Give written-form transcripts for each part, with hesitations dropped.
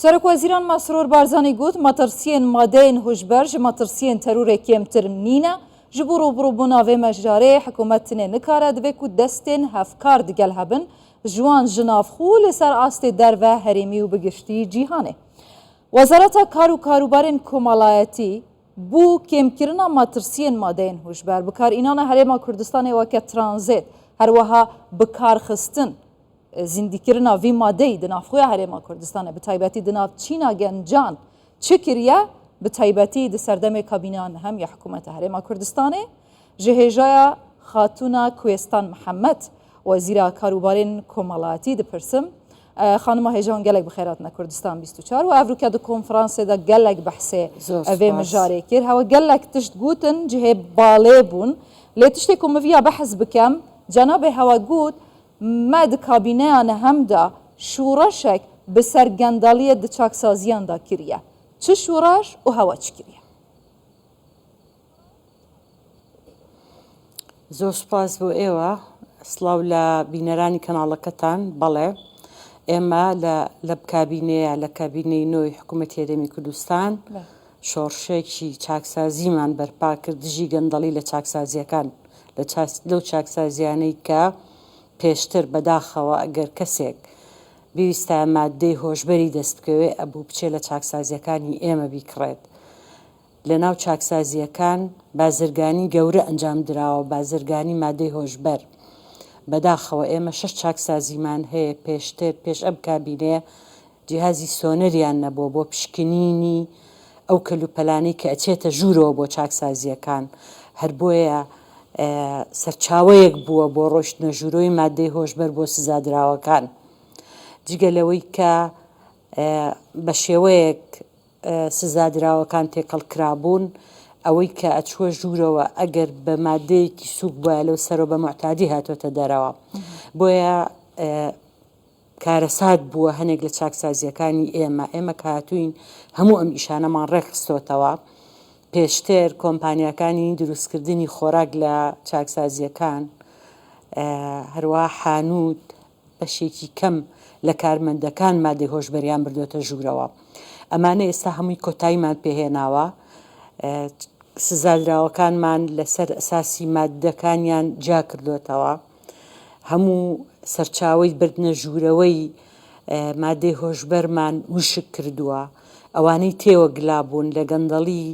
Serokwezîran Mesrûr Barzanî got, Metirsiyên madeyên huşber ji metirsiyên terorê kêmtir nîne. Ji bo rûbirûbûna vê mejarê hikûmet tenê nikare, divê ku destên hevkar digel hebin ji wan ji navxwe li ser astê derve, herêmî û bi giştî cîhanê. Wezareta Kar û Karûbarên Komelayetî bo kêmkirina metirsiyên madeyên huşber, bikarînana Herêma Kurdistanê weke tranzêt, herwiha bikarxistin, Zîndîkirina vî madeyî di navxweya Herêma Kurdistanê bi taybetî di nav çîna gencan çi kiriye bi taybetî di serdemê kabîneya nehem ya Hikûmeta Herêma Kurdistanê ji hêjaya Xatûna Kwêstan Mihemed Wezîra Karûbarên Komelayetî dipirsim. Xanima hêja hûn gelek bi xêr hatine Kurdistan 24 û ev rûke di konferansê de gelek behsê vê mijarê kir. Hewa gelek tişt gotin cihê balê bûn. Lê tiştê ku min viya behs bikem cenabê hewa got Me di kabîneya nehem de şoreşek bi ser gendeliyê di çaksaziyan de kiriye. Çi şoreş û hewa çi kiriye? Zor spas bo ئێوە. سڵاو لە بینەرانی کەناڵەکەتان. بەڵێ ئێمە لە لە کابینەیە لە کابینەی نۆی حکوومەتی هەرێمی کوردستان شۆڕشێکی چاکسازیمان بەرپا کرد دژی گەندەڵی لە چاکسازییەکان. لەو چاکسازیانەی کە پێشتر بەداخەوە ئەگەر کەسێک بیویستایە ماددەی هۆشبەری دەست بکەوێ ئەبوو بچێ لە چاکسازیەکانی ئێمە بیکڕێت. لەناو چاکسازیەکان بازرگانی گەورە ئەنجام دراوە بازرگانی مادەی هۆشبەر. بەداخەوە ئێمە شەش چاکسازیمان هەیە پێشتر پێش ئەم کابینەیە جیهازی سۆنەریان نەبووە بۆ پشکنینی ئەو کەلوپەلانەی کە ئەچێتە ژوورەوە بۆ چاکسازییەکان، هەر بۆیە سەرچاوەیەک بووە بۆ ڕۆیشتنە ژوورەوەی ماددەی هۆشبەر بۆ سزادراوەکان. جگە لەوەی کە بە شێوەیەک سزادراوەکان تێکەڵ کرابوون، ئەوەی کە ئەچووە ژوورەوە ئەگەر بە ماددەیەکی سووک بوایە لەو سەرەوە بە موعتادی هاتۆتە دەرەوە. بۆیە کارەسات بووە هەنێک لە چاکسازییەکانی ئێمە، ئێمە کە هاتووین هەموو ئەم ئیشانەمان ڕێکخستۆتەوە، پێشتر کۆمپانیاکانی دروستکردنی خۆراک لە چاکسازییەکان هەروەها حانووت بەشێکی کەم لە کارمەندەکان مادەی هۆشبەریان بردۆتە ژوورەوە ئەمانە ئێستا هەمووی کۆتاییمان پێهێناوە سزادراوەکانمان لەسەر ئەساسی ماددەکانیان جیا کردۆتەوە. هەموو سەرچاوەی بردنە ژوورەوەی مادەی هۆشبەرمان وشک کردووە، ئەوانەی تێوەگلابوون لە گەندەڵی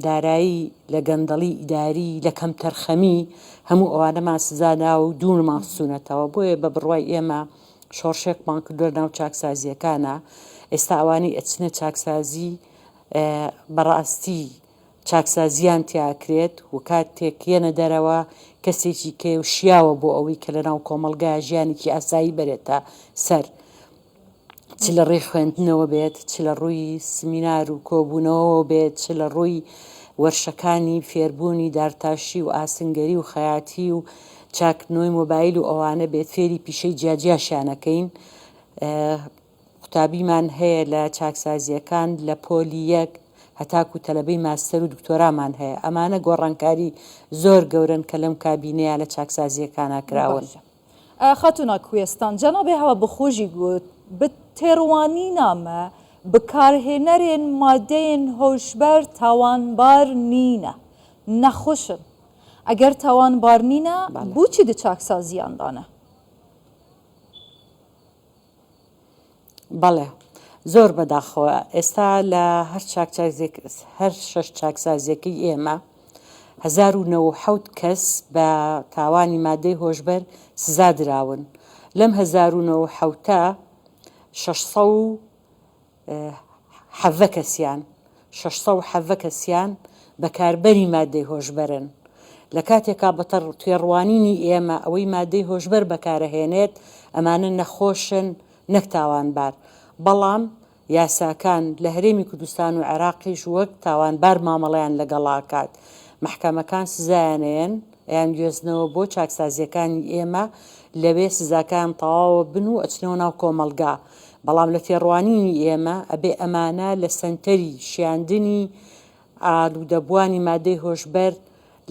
دارایی، لە گەندەڵی ئیداری، لە کەمتەرخەمی، هەموو ئەوانەمان سزا داوە و دوورمان خستوونەتەوە، بۆیە بە بڕوای ئێمە شۆڕشێکمان کردووە لەناو چاکسازییەکانا، ئێستا ئەوانەی ئەچنە چاکسازی بەڕاستی چاکسازییان تیا ئەکرێت و کاتێک یەنە دەرەوە کەسێکی کەیە و شیاوە بۆ ئەوەی کە لەناو کۆمەڵگا ژیانێکی ئاسایی بەرێتە سەر چ لە ڕێی خوێندنەوە بێت چ لە ڕووی سمینار و کۆبوونەوەوە بێت چ لە ڕووی وەرشەکانی فێربوونی دارتاشی و ئاسنگەری و خەیاتی و چاکردنەوەی مۆبایل و ئەوانە بێت فێری پیشەی جیاجیاشیان ئەکەین. قوتابیمان هەیە لە چاکسازییەکان لە پۆلی یەک هەتاکو تەلەبەی ماستەر و دکتۆرامان هەیە، ئەمانە گۆڕانکاری زۆر گەورەن کە لەم کابینەیە لە چاکسازییەکانا کراون. باشە خاتونا کوێستان جەنابێ هەوا بخۆژی گوت ب تێڕوانینا مە بکارهێنەرێن مادەیێن هۆشبەر تاوانبار نینە نەخوشن ئەگەر تاوانبار نینە بوچی د چاکسازیان دانە؟ بەڵێ زۆر بەداخەوە ئێستا لە هەر چاکسازیەک هەر شەش چاکسازیەکەی ئێمە 1097 کەس بە تاوانی مادەی هۆشبەر سزا دراون لەم 1097 600 حەڤە کەسیان 617 کەسیان بەکاربەری مادەی هۆشبەرن لە کاتێکا بە تێڕوانینی ئێمە ئەوەی مادەی هۆشبەر بەکارەهێنێت ئەمانە نەخۆشن نەک تاوانبار بەڵام یاساکان لە هەرێمی کوردستان و عێراقیش وەک تاوانبار مامەڵەیان لەگەڵا ئەکات مەحکەمەکان سزایان ئەیەن ئەیانگوێزنەوە بۆ چاکسازیەکانی ئێمە لەوێ سزاکەیان تەواوە بن و ئەچنەوە ناو کۆمەڵگا بەڵام لە تێڕوانینی ئێمە ئەبێ ئەمانە لە سەنتەری شیاندنی ئالوودەبووانی مادەی هۆشبەر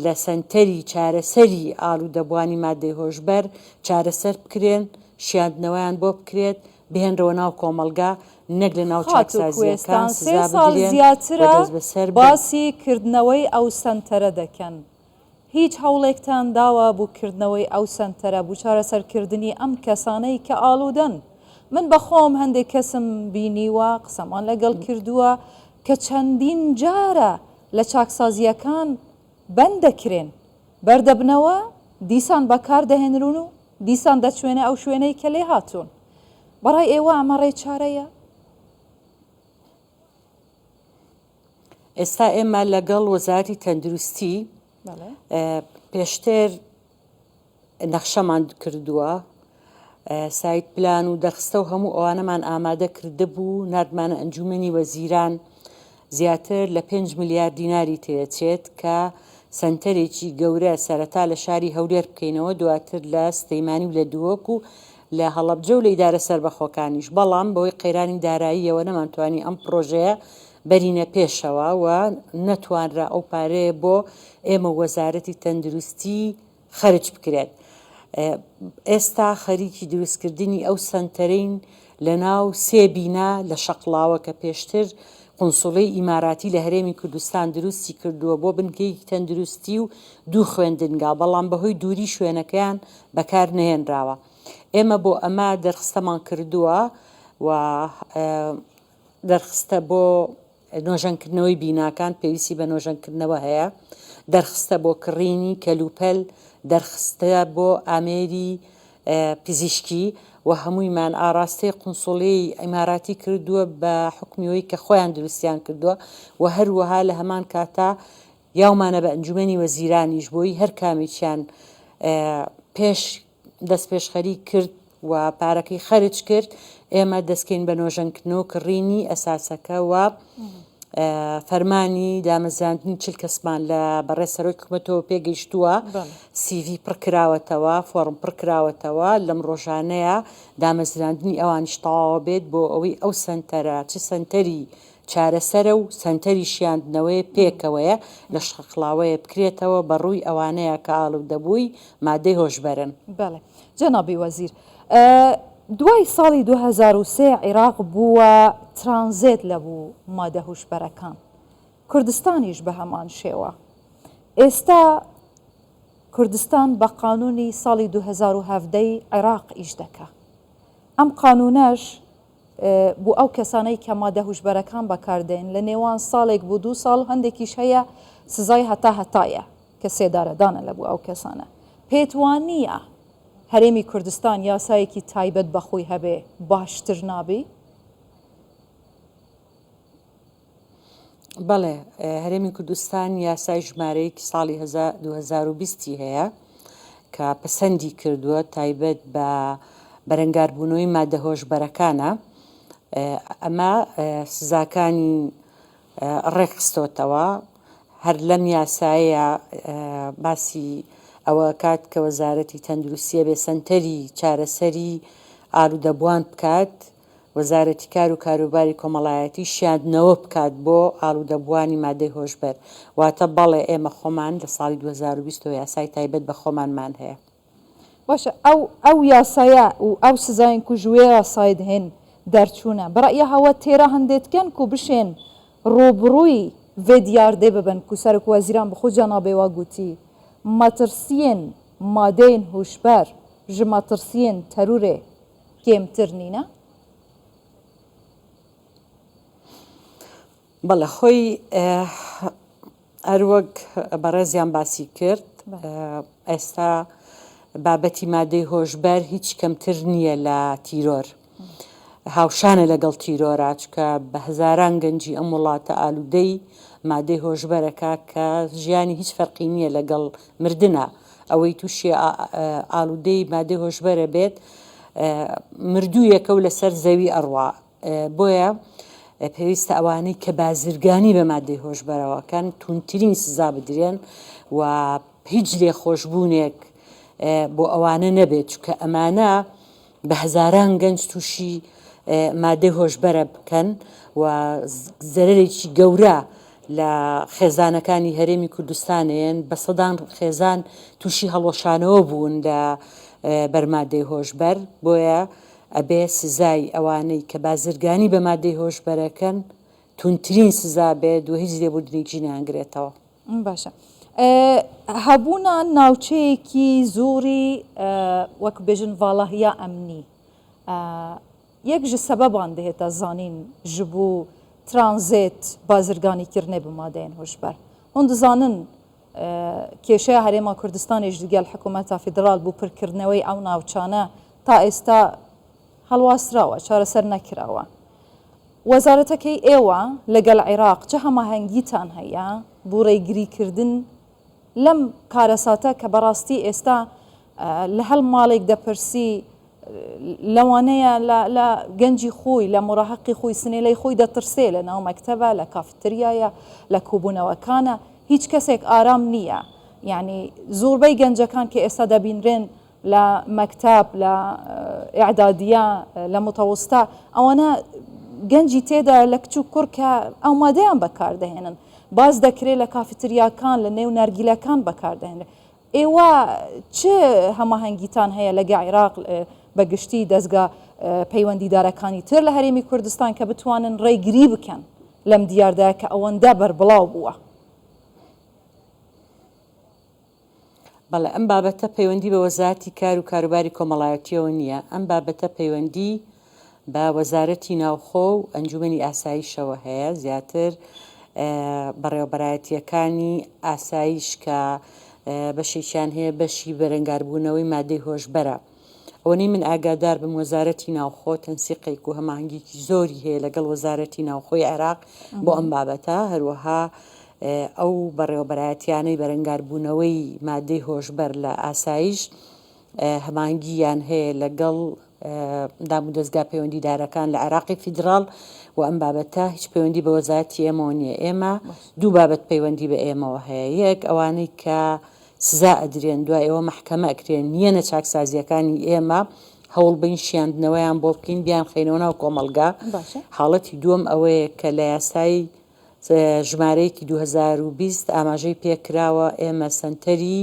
لە سەنتەری چارەسەری ئالوودەبووانی مادەی هۆشبەر چارەسەر بکرێن، شیاندنەوەیان بۆ بکرێت، بهێنرەوە ناو کۆمەڵگا نەک لە ناو خاتوو چاکسازییەکان کوێستان سێ سزا ساڵ بدرێن و زیاترە دەستبەسەر بن. باسی کردنەوەی ئەو سەنتەرە دەکەن هیچ هەوڵێکتان داوە بو کردنەوەی ئەو سەنتەرە بو چارەسەرکردنی ئەم کەسانەی کە ئالودەن؟ من بە خۆم هەندێک کەسم بینیوە قسەمان لەگەڵ کردووە کە چەندین جارە لە چاکسازییەکان بەند دەکرێن بەردەبنەوە دیسان بەکار دەهێنرون و دیسان دەچوێنە ئەو شوێنەی کە لێ هاتوون. بەڕای ئێوە ئەمە ڕێ چارەیە؟ ئێستا ئێمە لەگەڵ وەزارەتی تەندروستی پێشتر نەخشەمان کردووە site plan و دەرخستە و هەموو ئەوانەمان ئامادە کردبوو ناردمانە ئەنجومەنی وەزیران زیاتر لە 5 ملیار دیناری تێچێت کە سەنتەرێکی گەورە سەرەتا لە شاری هەولێر بکەینەوە دواتر لە سلێمانی و لە دهۆک و لە هەڵەبجە و لە ئیدارە سەربەخۆکانیش، بەڵام بەهۆی قەیرانی داراییەوە نەمانتوانی ئەم پڕۆژەیە بەرینە پێشەوە و نەتوانرا ئەو پارەیە بۆ ئێمە و وەزارەتی تەندروستی خەرج بکرێت. ئێستا خەریکی دروستکردنی ئەو سەنتەرەین لەناو سێ بینا لە شەقڵاوە کە پێشتر قونسوڵیی ئیماراتی لە هەرێمی کوردستان دروستی کردووە بۆ بنکەیەکی تەندروستی و دوو خوێندنگا، بەڵام بەهۆی دووری شوێنەکەیان بەکار نەهێنراوە. ئێمە بۆ ئەمە دەرخستەمان کردووە و دەرخستە بۆ نۆژەنکردنەوەی بیناکان پێویستی بە نۆژەنکردنەوە هەیە، دەرخستە بۆ کڕینی کەلوپەل، دەرخستە بۆ ئامێری پزیشکی و هەموویمان ئاراستەی قونسوڵیی ئیماراتی کردووە بە حوکمی ئەوەی کە خۆیان دروستیان کردووە و هەروەها لە هەمان کاتا یاومانە بە ئەنجومەنی وەزیرانیش بۆی هەر کامێکیان پێش دەستپێشخەری کرد و پارەکەی خەرج کرد ئێمە دەستکەین بە نۆژەنکردنەوە کڕینی ئەساسەکە و فەرمانی دامەزراندنی چل کەسمان لە بەڕێز سەرۆکی حکومەتەوە پێگەیشتووە سیڤی پڕکراوەتەوە فۆڕم پڕکراوەتەوە لەم ڕۆژانەیە دامەزراندنی ئەوانیش تەواوە بێت بۆ ئەوەی ئەو سەنتەرە چ سەنتەری چارەسەرە و سەنتەری شیاندنەوەیە پێکەوەیە لە شەقڵاوەیە بکرێتەوە بە ڕووی ئەوانەیە کە ئاڵودەبووی مادەی هۆشبەرن. بەڵێ جەنابی وەزیر دوای ساڵی 2003 عیراق بووە ترانزێت لە بوو مادە هوشبەرەکان کوردستانیش بە هەمان شێوە ئێستا کوردستان بە قانونی ساڵی 2017 عێراق ئیش دەکا ئەم قانونەش بۆ ئەو کەسانەی کە مادە هوشبەرەکان بەکاردێن لە نێوان ساڵێک بۆ دوو ساڵ هەندێکیش هەیە سزای هەتا هەتایە کە سێدارەدانە لە بۆ ئەو کەسانە. پێت وا نییە هەرێمی کوردستان یاسایەکی تایبەت بە خۆی هەبێ باشتر نابی؟ بەڵێ هەرێمی کوردستان یاسای ژمارە یەکی ساڵی 2020 ی هەیە کە پەسەندی کردووە تایبەت بە بەرەنگاربوونەوەی مادە هۆشبەرەکانە ئەمە سزاکانی ڕێکخستۆتەوە هەر لەم یاسایە باسی ئەوە کات کە وەزارەتی تەندروستیە بێ سەنتەری چارەسەری ئالوودەبووان بکات وەزارەتی کار و کاروباری کۆمەڵایەتی شیاندنەوە بکات بۆ ئاڵوودەبووانی مادەی هۆشبەر، واتە بەڵێ ئێمە خۆمان لە ساڵی 2020 ەوە یاسای تایبەت بە خۆمانمان هەیە. باشە ئەو ئەو یاسایە و ئەو سزایەن کو ژ وێ یاسایە دهێن دەرچوونە، بەڕەئیا هەوە تێرا هەندێ دکەن کو بشێن ڕووبڕووی ڤێ دیاردێ ببن کو سەرۆک وەزیران بخو جەنابێ وا گوتی مەترسیێن مادەیێن هوشبەر ژ مەترسیێن تەرورێ کێمتر نینە؟ بەڵێ خۆی هەروەک بەڕێزیان باسی کرد ئێستا بابەتی مادەی هۆشبەر هیچ کەمتر نییە لە تیرۆر هاوشانە لەگەڵ تیرۆرا چکە بە هەزاران گەنجی ئەم وڵاتە ئالوودەی مادەی هۆشبەرەکە کە ژیانی هیچ فەرقی نییە لەگەڵ مردنا ئەوەی تووشی ئالوودەی مادەی هۆشبەرە بێت مردوویەکە و لەسەر زەوی ئەڕوا بۆیە پێویستە ئەوانەی کە بازرگانی بە مادەی هۆشبەرەوەکەن توندترین سزا بدرێن و هیچ لێخۆشبوونێک بۆ ئەوانە نەبێت چونکە ئەمانە بە هەزاران گەنج تووشی مادەی هۆشبەرە بکەن و زەرەرێکی گەورە لە خێزانەکانی هەرێمی کوردستانێن بە سەدان خێزان تووشی هەڵوەشانەوە بوون لە بەرمادەی هۆشبەر بۆیە. ئەبێ سزای ئەوانەی کە بازرگانی بە مادەی هۆشبەرەکەن توندترین سزا بێت و هیچ لێبوردنێکیش نەیانگرێتەوە. باشە هەبوونا ناوچەیەکی زۆری وەک بێژن ڤاڵاهیا ئەمنی یەک ژ سەبەبان دهێتە زانین ژ بۆ ترانزێت بازرگانی کردنێ بە مادەیەن هۆشبەر هون دزانن کێشەیا هەرێما کوردستانیش دگەل حکوومەتا فیدرال بۆ پرکردنەوەی ئەو ناوچانە تا ئێستا هەڵواسراوە، چارەسەر نەکراوە. وەزارەتەکەی ئێوە لەگەڵ عێراق چ هەماهەنگیتان هەیە بۆ ڕێگریکردن لەم کارەساتە کە بەڕاستی ئێستا لە هەر ماڵێک دەپرسی لەوانەیە لە گەنجی خۆی لە مراهقی خۆی سنێلەی خۆی دەترسێ لە ناو مەکتەبە لە کافتریایە لە کۆبوونەوەکانە هیچ کەسێک ئارام نییە یعنی زۆربەی گەنجەکان کە ئێستا دەبینرێن لە مەکتەب، لە ئیعدادیە، لە متەوستە، ئەوانە گەنجی تێدایە لە کچ و کوڕ کە ئەو مادەیان بەکار دەهێنن. باس دەکرێت لە کافیتریاکان، لە نێو نارگیلەکان بەکار دەهێنرێت. ئێوە چ هەماهەنگیتان هەیە لەگە عیراق بە گشتی دەزگا پەیوەندیدارەکانی تر لە هەرێمی کوردستان کە بتوانن ڕێگری بکەن لەم دیاردەیە کە ئەوەندە بەربڵاو بووە؟ بەڵێ، ئەم بابەتە پەیوەندی بە وەزارەتی کار و کاروباری کۆمەڵایەتییەوە نییە، ئەم بابەتە پەیوەندی بە وەزارەتی ناوخۆ و ئەنجومەنی ئاسایشەوە هەیە، زیاتر بەڕێوەبەرایەتییەکانی ئاسایش کە بەشێکیان هەیە بەشی بەرەنگاربوونەوەی مادەی هۆشبەرە. ئەوەنەی من ئاگادار بم وەزارەتی ناوخۆ تەنسیقێک و هەماهەنگیکی زۆری هەیە لەگەڵ وەزارەتی ناوخۆی عێراق بۆ ئەم بابەتە، هەروەها ئەو بەڕێوەبەرایەتیانەی بەرەنگاربوونەوەی مادەی هۆشبەر لە ئاسایش هەماهەنگییان هەیە لەگەڵ دامودەزگا پەیوەندیدارەکان لە عێراقی فیدراڵ و ئەم بابەتە هیچ پەیوەندی بە وەزارەتی ئێمەوە نییە. ئێمە دوو بابەت پەیوەندی بە ئێمەوە هەیە، یەک ئەوانەی کە سزا ئەدرێن دوای ئەوە مەحکەمە ئەکرێن یەنە چاکسازیەکانی ئێمە هەوڵ بەین شیاندنەوەیان بۆ بکەین بیانخەینەوە ناو کۆمەڵگا حاڵەتی دووەم ئەوەیە کە لە یاسای ژمارەیەکی 2020 ئاماژەی پێکراوە ئێمە سەنتەری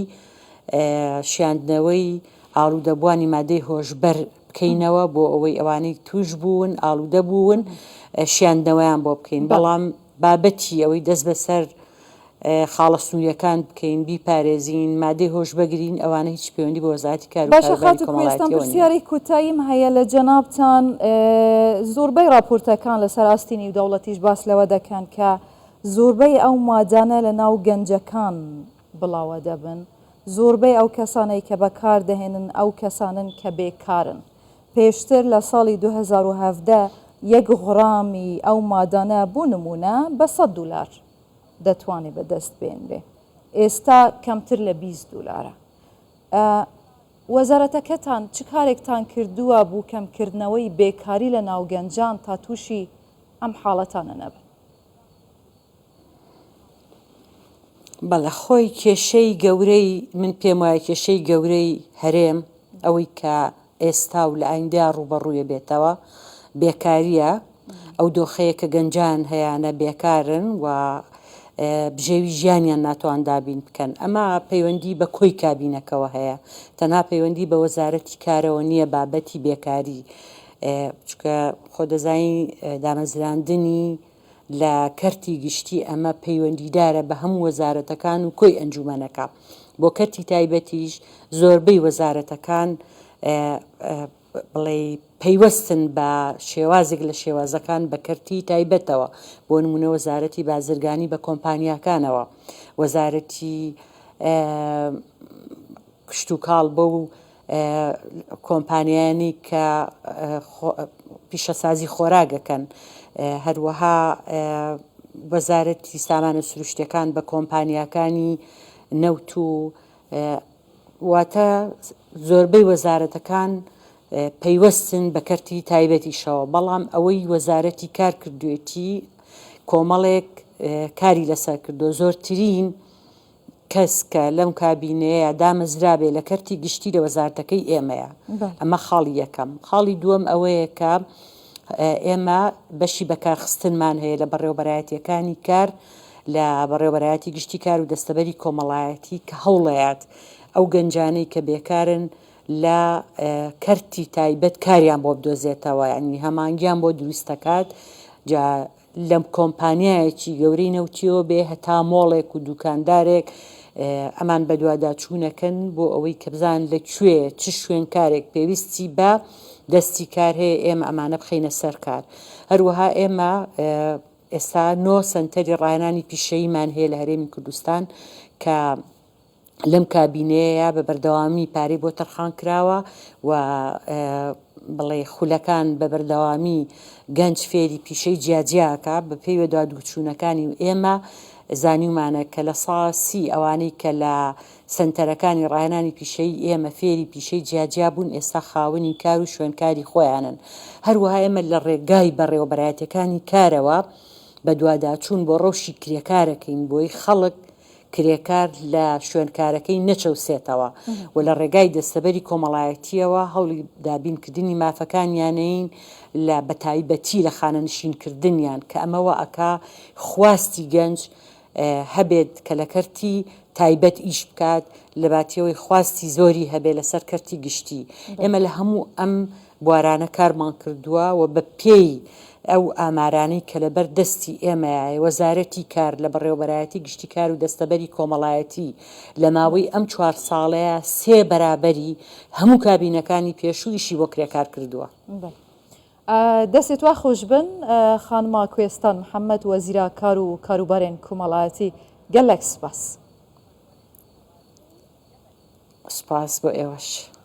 شیاندنەوەی ئاڵوودەبووانی مادەی هۆشبەر بکەینەوە بۆ ئەوەی ئەوانەی توش بوون ئاڵوودە بوون شیاندنەوەیان بۆ بکەین بەڵام بابەتی ئەوەی دەست بەسەر خاڵە سنووریەکان بکەین، بیپارێزین، مادەی هۆشبەگرین، ئەوانە هیچ پەیوەندی بە وەزارەتی کار و باشە کاروباری خاتوو کوێستان کۆمەڵایەتیەوە نییە. پرسیاری کوتاییم هەیە لە جەنابتان، زۆربەی ڕاپۆرتەکان لەسەر ئاستی نیودەوڵەتیش باس لەوە دەکەن کە زۆربەی ئەو مادانە لە ناو گەنجەکان بڵاوە دەبن، زۆربەی ئەو کەسانەی کە بەکار دەهێنن ئەو کەسانەن کە بێکارن. پێشتر لە ساڵی 2017 یەک غڕامی ئەو مادانە بۆ نموونە بە سەد دولار دەتوانێ بە دەست بێنرێ ئێستا کەمتر لە 20 دولارە. وەزارەتەکەتان چ کارێکتان کردووە بو کەمکردنەوەی بێکاری لە ناو گەنجان تا تووشی ئەم حاڵەتانە نەبن؟ بەڵێ خۆی کێشەی گەورەی من پێم وایە کێشەی گەورەی هەرێم ئەوەی کە ئێستا و لە ئایندەیا ڕووبەڕوویە بێتەوە بێکارییە، ئەو دۆخەیە کە گەنجان هەیانە بێکارن و بژێوی ژیانیان ناتوان دابین بکەن. ئەمە پەیوەندی بە کۆی کابینەکەوە هەیە، تەنها پەیوەندی بە وەزارەتی کارەوە نییە بابەتی بێکاری، چونکە خۆ دەزانی دامەزراندنی لە کەرتی گشتی ئەمە پەیوەندیدارە بە هەموو وەزارەتەکان و کۆی ئەنجومەنەکە، بۆ کەرتی تایبەتیش زۆربەی وەزارەتەکان بڵێی پەیوەستن بە شێوازێک لە شێوازەکان بە کەرتی تایبەتەوە، بۆ نموونە وەزارەتی بازرگانی بە کۆمپانیاکانەوە، وەزارەتی کشتوکاڵ بەو کۆمپانیایانەی کە پیشەسازی خۆراک ئەکەن، هەروەها وەزارەتی سامانە سروشتیەکان بە کۆمپانیاکانی نەوت و واتە زۆربەی وەزارەتەکان پەیوەستن بە کەرتی تایبەتیشەوە، بەڵام ئەوەی وەزارەتی کار کردوێتی کۆمەڵێک کاری لەسەر کردووە، زۆرترین کەس کە لەم کابینەیە دامەزرابێ لە کەرتی گشتی لە وەزارەتەکەی ئێمەیە. ئەمە خاڵی یەکەم. خاڵی دووەم ئەوەیە کە ئێمە بەشی بەکارخستنمان هەیە لە بەڕێوەبەرایەتییەکانی کار، لە بەڕێوەبەرایەتی گشتی کار و دەستەبەری کۆمەڵایەتی کە هەوڵەیات ئەو گەنجانەی کە بێکارن لە کەرتی تایبەت کاریان بۆ بدۆزێتەوە یانی هەمانگیان بۆ دروست دەکات جا لە کۆمپانیایەکی گەورەی نەوتیەوە بێ هەتا مۆڵێک و دوکاندارێک ئەمان بەدواداچوونەکەن بۆ ئەوەی کە بزان لە کوێ چ شوێنکارێک پێویستی بە دەستی کار هەیە ئێمە ئەمانە بخەینە سەر کار هەروەها ئێمە ئێستا نۆ سەنتەری ڕاهێنانی پیشەییمان هەیە لە هەرێمی کوردستان کە لەم کابینەیەیا بە بەردەوامی پارەی بۆ تەرخان کراوە و بڵێ خولەکان بە بەردەوامی گەنج فێری پیشەی جیاجیاکە بە پێی وەدوادوچوونەکانی و ئێمە زانیومانە کە لە سا سی ئەوانەی کە لە سەنتەرەکانی ڕاهێنانی پیشەیی ئێمە فێری پیشەی جیاجیا بوون ئێستا خاوەنی کار و شوێنکاری خۆیانن هەروەها ئێمە لە ڕێگای بەڕێوەبەرایەتیەکانی کارەوە بەدواداچوون بۆ ڕەوشی کرێکارەکەین بۆی خەڵک کرێکار لە شوێنکارەکەی نەچەوسێتەوە و لە ڕێگای دەستەبەری کۆمەڵایەتییەوە هەوڵی دابینکردنی مافەکانیانین لە بەتایبەتی لە خانەنشینکردنیان کە ئەمە وا ئەکا خواستی گەنج هەبێت کە لە کەرتی تایبەت ئیش بکات لەباتیەوەی خواستی زۆری هەبێت لەسەر کەرتی گشتی ئێمە لە هەموو ئەم بوارانە کارمان کردووە و بە پێی ئەو ئامارانەی کە لەبەر دەستی ئێمەیە وەزارەتی کار لە بەڕێوەبەرایەتی گشتی کار و دەستەبەری کۆمەڵایەتی لە ماوەی ئەم چوار ساڵەیە سێ بەرابەری هەموو کابینەکانی پێشوو ئیشی بۆ کرێکار کردووە. دەستێت وا خۆش بن خانما کوێستان محەمەد وەزیرا کار و کاروبارێن کومەڵایەتی گەلەک سوپاس. سوپاس بۆ ئێوەش.